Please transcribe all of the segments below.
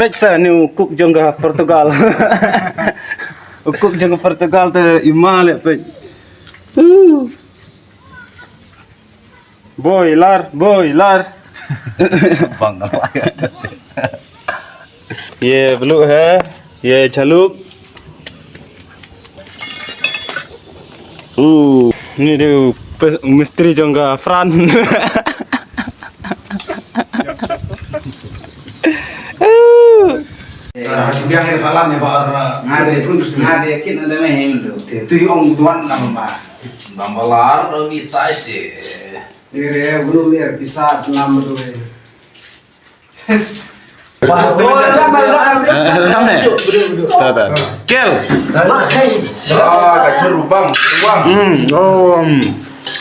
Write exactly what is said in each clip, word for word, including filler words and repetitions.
Peit sa ni u cook jong ka Portugal. U cook jong ka Portugal te i ma leh peit. Uh. Boiler, boiler. Bang. Ye blue he, ye chaluk. Uh, ni dia pe-, misteri jong ka Fran. Biang ni malam ni ba. Ngade pun ngade kin ada meh tu. Tu ong tuan nama ba. Bang balar do mi tai si. Ni re guru ni pisa enam tu. Ram eh. Ta ta. Kel. Ah, ka chur bang, bang. Hmm. Oh. Hmm.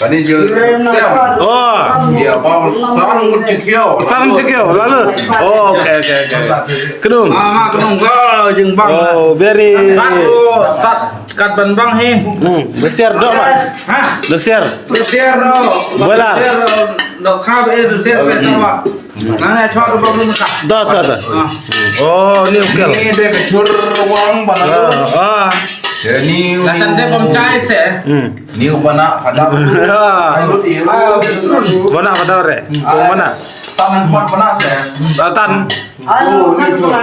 Kani je siam. Oh. Dia bang sang mut chikio. Sang chikio lalu. Oh, okay, okay, okay. Kedung. Ah, ma kedung ka jing bang. Oh, very. Sat, sat kat ban bang he. Hmm. Besiar dok ma. Ha. Besiar. Besiar dok. Bola. Besiar dok ka be besiar be sama. Nana chwa ko bang ka. Da da da. Oh, ni okay. Ni de ka chur wang bala. Ah. Ni. Natan de pom chai se. Hmm. Ni bana pada. Bana pada re. Mana? Tan pat bana se. Tan. Oh, ni chur.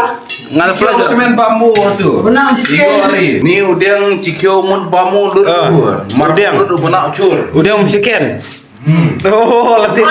Ngal pla semen bambu tu. Bana. Iyo ari. Ni udiang chikio mut bambu lut. Mar udiang lut bana chur. Udiang siken. Hmm. Oh, lati.